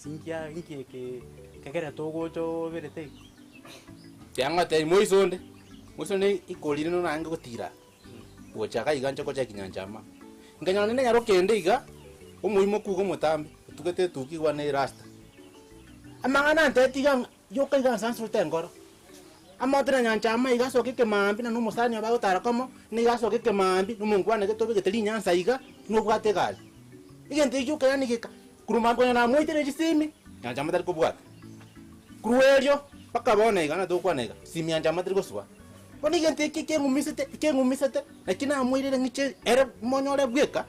Inki inki eke kegerete ogocha oberete iga? Tiga ngotebi moiso onde, moiso onde ikorire nonya naende gotira gocha iga iga nche gochia nyanchama. Nkanyora naende nyaroke ende iga, omoimoku iga omotambe, otugete etuki iga na erasta. Amang'ana antebetie iga ng'a yoka iga nsansorete enkoro, amaote na nyanchama iga asoke ekemaambia na omosani obo agotara komo, nigo asoke ekemaambia na omonkwana gete obegete rinyansa iga, nobwate egari. Egento ekio gioka yaani geka korwa mambia konya namoitire chisimi, nyanchama tari kobwata. Korwa erio mpaka bono iga natogokwana iga, simi yanchama teri gosoa. Bono egento eke keng'umisete keng'umisete, naki namoirire ng'iche ere monyore bweka,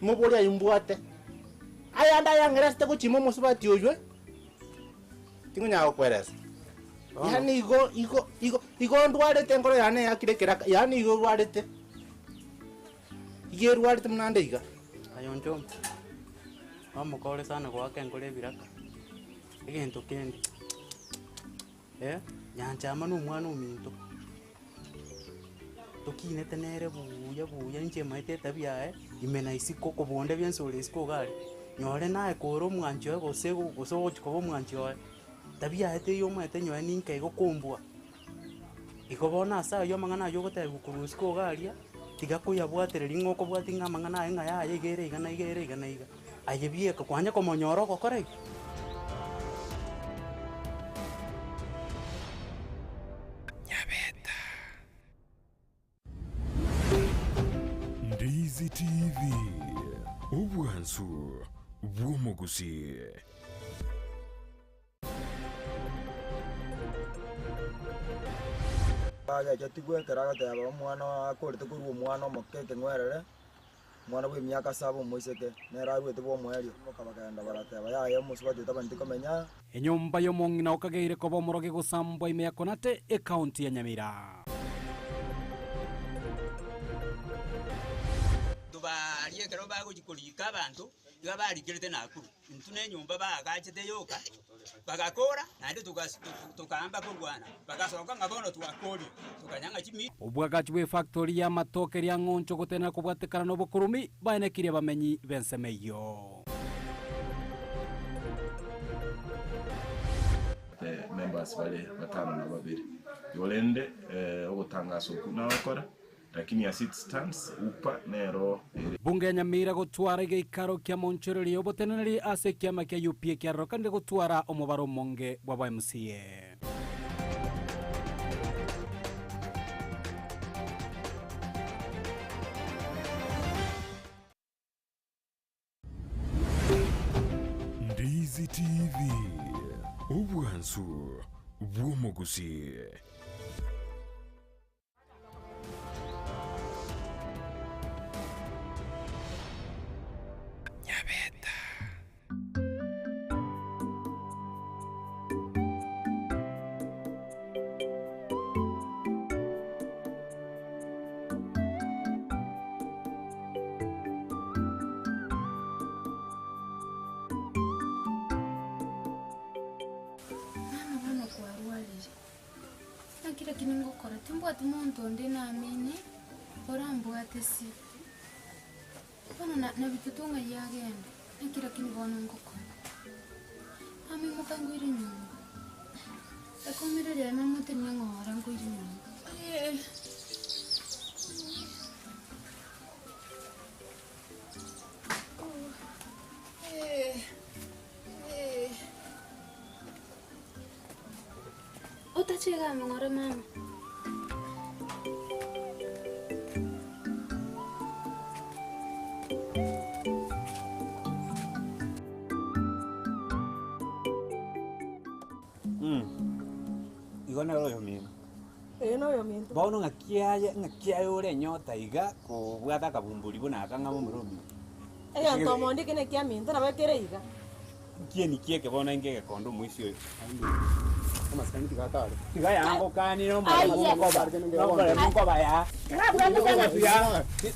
moborie aywo mbwate. Ayande ayang'eresete gochima omosubati oywe, tingonyara gokoeresa. Yaani igo igo igo igo ndwarete enkoro yane eyakire ekeraka, yaani igo erwarete, igo erwarete buna nde iga. Aye Onchomba, nomokore sana goaka enkoro ebiraka, egento kende eh, nyanchama na omwana ominto, tokinete nere buuya buuya inche maete etabia yaye, ime na isiko kobua onde bwensi ore isiko iga aria, nyore naye kore omwanchi oye gose gose ogochi koba omwanchi oye, tabia yaye teiyo omanyete nyowe ninka igo kombua. Igo bono ase ayio amang'ana ayio ogotebiwa korwa isiko iga aria, tiga koyabwatereria ng'a okobwatia ng'a amang'ana aye ng'a yaya iga ere iga na iga ere iga na iga. Aye bieka kwanya komonyora ogokora igo. Nyabeta. Ndizi TV, obwansu bw'omogusii. Agechetigwe ekero agoteba omwana akorete korwa omwana omoke ekeng'werere, omwana bwa emiaka saba omoiseke, nere aruete bwa omoerio. Bakagenda bagateba yaya omosubati otabwenereti komenya aa. Enyomba y'omong'ina okageire koba omorogi gosambwa ime ya Konate, ekaunti ya Nyamira. Abanto baria ekero bagochia korika abanto, iga barikerete Nakuru. Intwe na enyomba baagachete yoka, bagakora, naende tokaamba korwana, bagasoka ng'a bono twakorire, tokanyang'a chimi. Obwagachi bw'efactori y'amatoke riang'oncho gotenena kobwatekana nobokurumi baenekirie abamenyi b'ensemo eyio. Members bare batano na babere. Igo rende ogotangasa okwo nagokora lakini as it stands UPA nero ere. Bunge ya Nyamira gotwara egeikaro kia monchoreria oboteneneri ase ekiama kia UPA kiarorekanire gotwara omobaro omonge bwa ba MCA. Ndizi TV, obwansu bw'omogusii. Nyabeta. Mama bono kwarwarire, naki lakini ngokora timbwati monto onde naamini orambwate si. Bono na nabitutu ng'ai agenda, naki lakini bono ngokora. Mama imoka nkoire nyomba, ekomereria aye mama otenene ng'ora nkoire nyomba. Otache iga amang'ora mama. Igo nere oyomino. Ee noyominto. Bono ng'aki aye, ng'aki aye ore enyota iga kobwata akabumburi buna aka ng'a momura omino. Egento omonto eke nekiaminto nabo ekere iga. Nkieni ki eke bono inge egekondo omoisia oyo? Amasikani tiga atare. Tiga yangokanire omoremo nkoba, nomoremo nkoba yaa.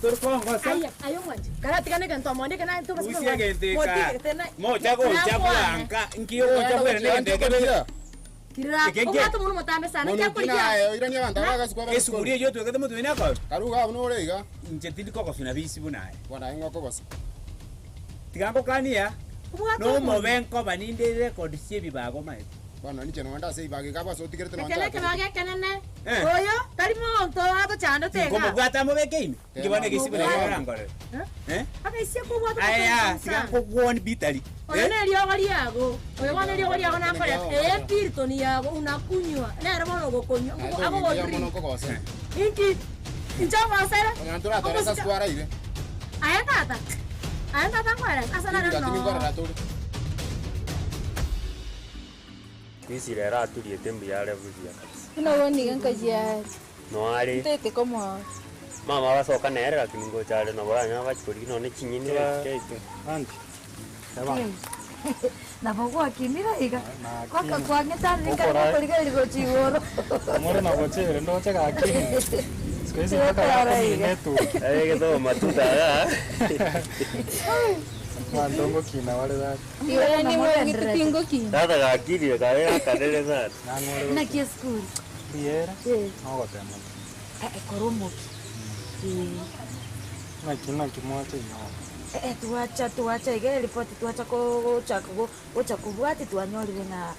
Tori kongosa. Aye, aye omwanchi, karatigane egento omonto eke naye tobasa Rusia egento eka. Motigete na- Mocha gocha bwanka, nki ogocha bwere negento eke Kirira. Kirira, Eke nki? obwate omonwa omotambe sana, Mono ekiakori ki kia- naye oiranie abanto aba agasukwa abagasukwa. Esuguri eyio otwegete motwe nako. Karuga abwo nore iga. Inche tindi kogosuna bisi buna aye. Bono aye ng'okogosa. Tiga ngokanie. Obwate Nomobe nkoba ninde record chia ebibago omanyete. Bono ninche nonde ase ebibago iga ase otigerete nonye Ekero ase ekebago ekenene, Eh. oyo tari monto agochandete iga. Nkomobwata amobeke ime, inki bono egesibo naye orangorere? Eh? Agaisia kobwata Aya, omokungu tiga sana. nkogwoni bitari. Oyo Eh? neriogo riago, oyo bono eriogo riago nakoreta, eye epiriton yago unakunywa, nere bono ogokonywa, agogodrink. Inki? Inche ogosere? Onya twaraire. Aye tata, aye tata nkwerete, ase nare Lakini noo. nkorora tore. Kwisi rero aturiete mbuya are buya kabisa. Buna bono iga nkachiaria. Noare. Ntaete komoa. Mama basoka nere lakini ngocha are nabo oranyore bachikorigia nonye chinyeni ba. Nabo gwakinire iga, kwaka kwang'etanire nkare gokorigereria gochia igoro. Omore nagochere ndoche gaki. Siku hizi mpaka Tigokorora iga. yakomina etuki. Egetogo matuta igaa. Abanto ngokina bare gaki. Igo nimweng'iti tingokina. Sasa gakirire kare gakanere sana. Naki esukuru? Mbuyere, Eh. nogotema tu. Eh, kora omokia. Eh. Naki naki mwacha inyomba. Eh, twacha twacha iga eripoti twacha gocha gocha kobwati twanyorire ng'a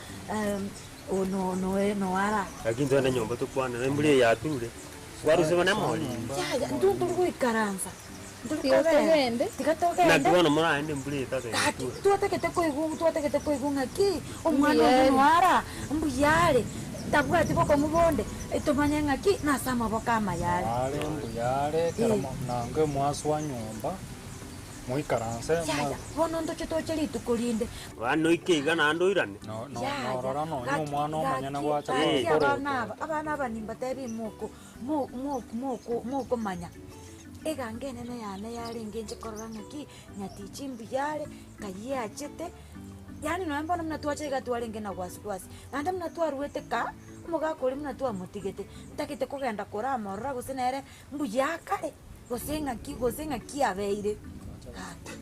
ono noe noara. Lakini twende nyomba tokwane embura eye yature. Kwarusia bono emori. Yaya intwe ntori goikaransa. Ntori Tiga kobera. togende. Tiga Naki togende. bono moraende embura eye tata Gaki yature. twatagete koigwa twatagete koigwa ng'aki omwana Mbuyare. oyo noara mbuya are tabwati bokong'u bonde tomanye ng'aki nase amaboko amaya are. Are mbuya are ekero nange mwaswa nyomba moikaranse Yaya bono ntoche toche rituko rinde. Bono oike iga naende oirane. Yaya norora nonye gaki omwana omonyene gaki gwacha gaki gokoreta. abana aba abana aba nimbatebi moko mo- mo- moko mokomanya eganga enene yane yarenge inche korora ng'aki nyatichi mbuya are kai achete yaani nonye bono buna twacha iga twarenge na wasiwasi naende buna twaruete ka omogaka oria buna twamotigete ntagete kogenda koramorora gose nere mbuya akare gose ng'aki gose ng'aki abeire gaki.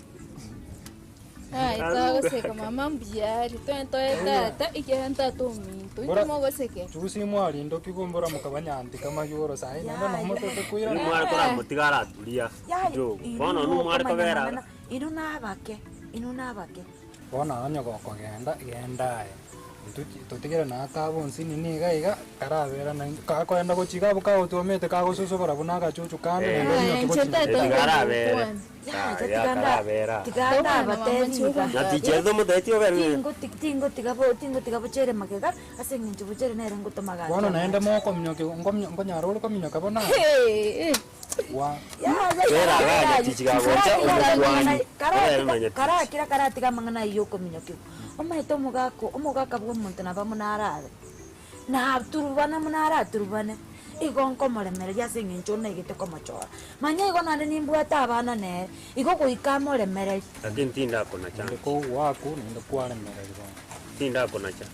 Aye twagoseka mama mbuya are twende toe tata ekiagera ntata ominto intwe mogoseke. Chugusi mwarindoki kumbura mukabanyandika mayoro sahi naende Yaya. nomotote koirana. Nimware koramotiga araturia Yaya, kidogo. inwe Bono numware mokomanya kobera mang'ana, inwe nabake, inwe nabake. Bono onye gokogenda genda aye. Intwe totigere na aka bonsi nini iga iga karabera naende kakoenda gochia iga abwo kagotwomete kagosusobora buna agachuchu kande Eh. naende Aye ominyoke inche gochia tata Tiga ngenda arabere. gokwana. Yaya, Aya tiga nda- karabera. tiga Tokwana mama ndabatebi iga. Nyatichi ase omotetie obere. Tingotiga bo tingotiga bochere magega ase eng'encho bochere nere ngotoma gaki Bono naende amache. mokominyokia nkonyara ore kominyoka bono aye? Hey, eh. Wa. Bera igaa nyatichi gagocha omokwani. Obere na nyatichi. karakira karatiga amang'ana aywo okominyokiwa omanyete omogaka omogaka bwa omonto nabo buna arabe naturubana buna araturubane igo nkomoremereria ase eng'encho naigete komochora manya igo naende nimbwate abana nere igo goika amoremereria. Lakini tindakonacha. Naende kogwa akwo naende kwaremereri bono. Tindakonacha.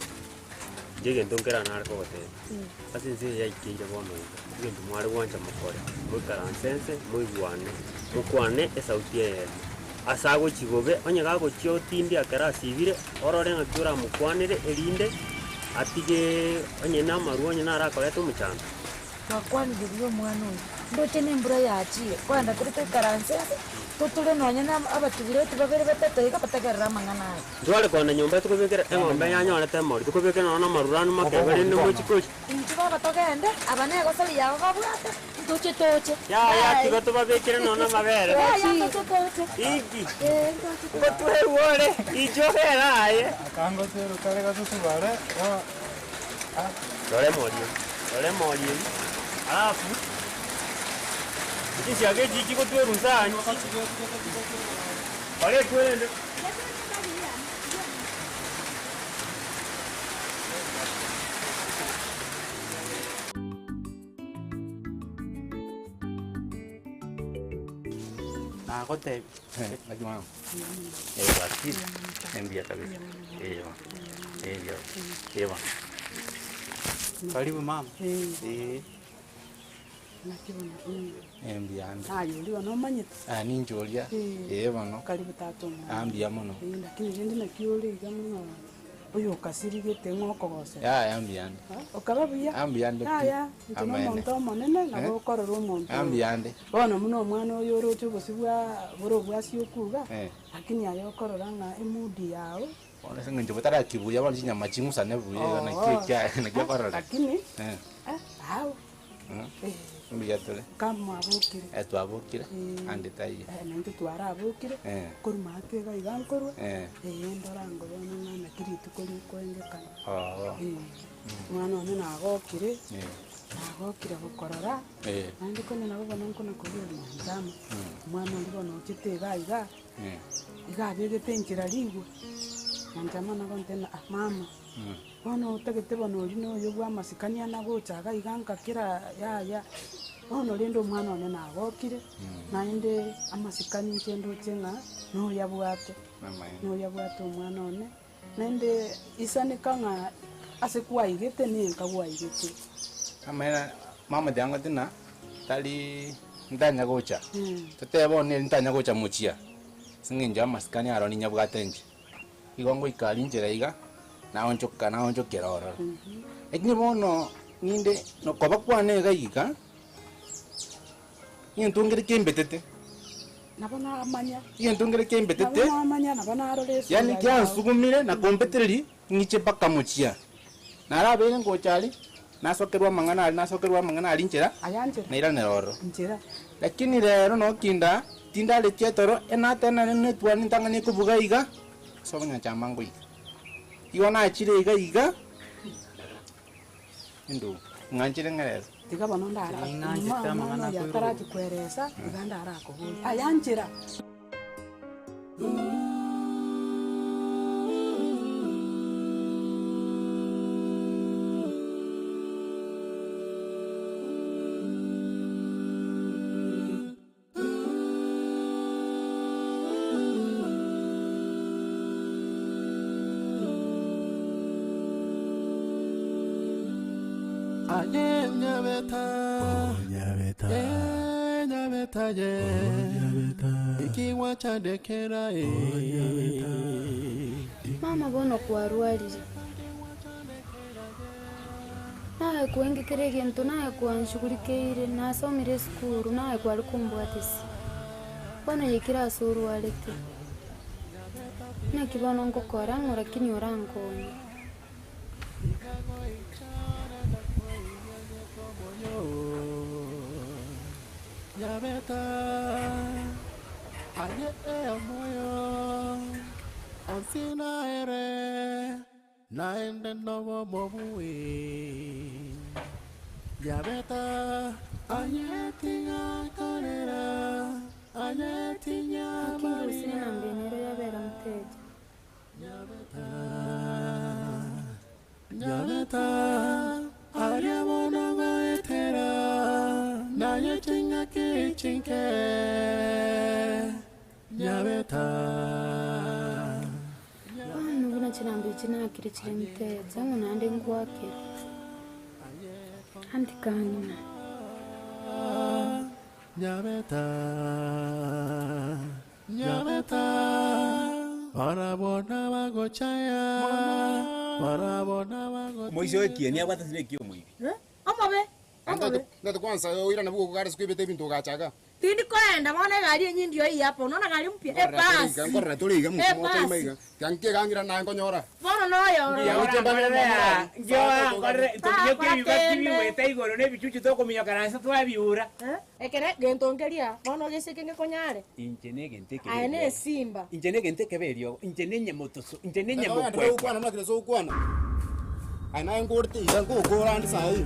Inche egento nkere nare kogotebia, ase ense eye yaikeire bono iga, egento mware gwancha mokore, moikaranse ense, moigwane, mokwane esauti eyemo. Ase agochia bobe, onye gagochia otindie ekero asibire, orore ng'aki oramokwanere erinde atige onye na amarwa onye naro akoreta omochando. Twakwanire buya omwana oyo, ndoche na embura yachire, kogenda tore toikaranse ase, totore nonye na abatubireti babere batato iga batagerere amang'ana aya. Ntware kogenda nyomba tokobekera eng'ombe yanyorete emori, tokobekera nonya na amaruranu make rende mochie koria. Intwe baba togende, aba na egosori yabo babwate, ntoche toche. Yaya tiga tobabekere nonya na amabere. Yaya ntoche toche. Inki? Ee ntoche toche. Ngotwerwa ore, inche obere aye. Akangotwerwa kare gasusubare, bono. Rora emori eye, rora emori eye, alafu chinsiaga echi chigotwerwa inse aa Ore ekwerende. Nagotebia. Naki mama? Eh, bwakire. Mbuya kabisa. Eh, bono. Eh, buya. Eh, bono. Karibu mama. Eh. Naki bono mm. Eh, mbuya ande. Aye oria bono omanyete. Ah, ninche oria. Eh. Eh, bono. Karibu tata omwana. Ah, mbuya mono. Eh, lakini rende naki ore iga mono. Oyo okasirigete ng'a okogosera. Yaya mbuyande. Okaba buya? Ambuyande pi. Yaya, inche na Amaene. omonto omonene, nabo Eh? okorora omonto oyo. Ambuyande. Bono buna omwana oyo oroche obosio bwa bore obwasi okuga, Eh. lakini aye okorora ng'a emood yago. Bono ase eng'encho botaraki buya bono chinyama ching'usane buya igo naki Oo. ekiaye naki okorora. Lakini, Eh. eh, ao. Mm. Mbuya tore. Nka mwabokire. Eh, twabokire. Eh. Ande taiyo. Eh, naintwe twarabokire, Eh. korwa maate iga iga nkorwa, Eh. eh, ndora ngo bono ng'a naki rituko rikoengekana. Oo. Eh, omwana one nagokire, Eh. nagokire gokorora, Eh. naende konya nabo bono nkona koboria nyanchama, Mm. omwana oria bono ochete iga iga, Eh. iga abegete enchera rigwe, nyanchama nabo nteba ah mama, Mm. bono otagete bono oria na oyo bwa amasikani anagocha iga iga nka kera yaya, bono rende omwana one nagokire, naende amasikani inche ndoche ng'a noyabwate, Amaene. noyabwate omwana one, naende isaneka ng'a ase kwaigete na enka gwaigete. Amaene mama tiga tina tari ntanya gocha. Mm. Totebe bono eri ntanya gocha mochia, ase eng'encho ya amasikani aro ninyabwate inche. Igo ngoika aria inchera iga, naonchoka naonchokera ororo. Lakini bono ninde nokoba kwane iga iga, egento nkere kimbetete. Nabo namanya. Egento nkere kimbetete. Nabo namanya, nabo narora esura Yaani yao. kiansugumire na kombetereria ng'iche mpaka mochia. Narabeire ngocha aria, nasokerwa amang'ana aria, nasokerwa amang'ana aria inchera, Aya nchera. nairanera ororo. Nchera. Lakini rero nokinda, tindaretie etoro, enatena netwani ntang'ani ekobuga iga, ase obonyanchama ngoika. Igo nachire iga iga, endugu, ng'anchire ng'erese. Tiga bono ndara Ng'anchete amang'ana omwana oyo akoirwa. atarachi kweresa, iga ndarakoboria. Aya nchera. Aye nyabeta, nyabeta, eh nyabeta ye, ikiwa chandekera eh. Mama bono kwarwarire. Naye kwengekera egento naye kwanshughulikiire nasomire esukuru naye kwari kumbwatisia. Bono yaikire ase orwarete. Naki bono ngokora ng'o lakini orankonye. Nyabeta, aye e moyo, onsina ere, naende nobo mobui. Nyabeta, aye tinga korera, aye tinya Akinga gose namba nero yabera muteja. Nyabeta, aria bono goetera, naye chinga kichinke. Nyabeta. Bono buna chinamba echi nakire chire muteja ng'o naende nkwakera. Andi kang'ina. Nyabeta, nyabeta, barabona bagochaya, barabona bagochaya. Moiso ekieni abwate sine ekio omoibi. Omobe, omobe. Ndoto kwanza oirana bugo kugara siku ibete ebinto ogachaka. Tindi koenda bono egari enye ndio iyi hapa unaona gari mpya ebasi. Nkorera tore iga Eh, mumoto ima basi. iga. Tianke gangira naye nkonyora. Bono noyoro. Njoa igoro nebichuchu tokominyoka nse twabiura. Ekere gento nkeria bono geseke ngekonyare. Inche negente Aye ne esimba. Inche negente ekebe eriogo. Inche nenyemotoso. Inche Ndeto ukwana muna so ukwana. Aye naye ngorte iga ngokora ndi sai.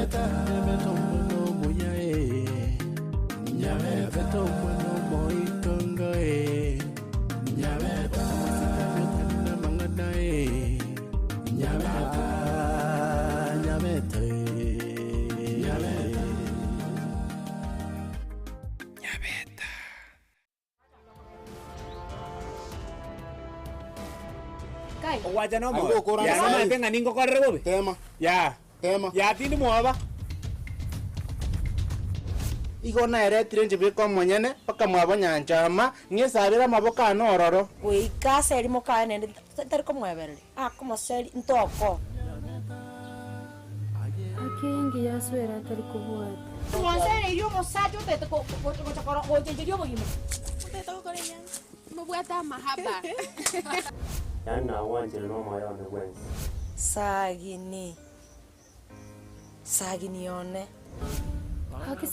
Nyabeta, nyabeta omwana omuya eh. Nyabeta omwana omoitongo eh. Nyabeta amasikani otari na amang'ana eh. Nyabeta, nyabeta eh. Nyabeta. Ogwacha Aye nomoyo. gokora Ya nsae. nomanyete ng'a ningokorere bobe. Tema. Ya. Tema. Ya tindi mwoba. Igo naeretire inche bweka omonyene mpaka mwabo nyanchama, ng'esabere amaboko ane ororo. Goika aseri mokaye naende tari komwebereria, akomoseri ntoko. Haki eye engiya aswere atari kobwata. Mwansereirie omosacha otete gocha gochencheria obogima. Otete gokora enyangi. Mobwate amahaba. Yaani nagwanchire nomoyo one bwensi. Sagini, sagini one. Haki.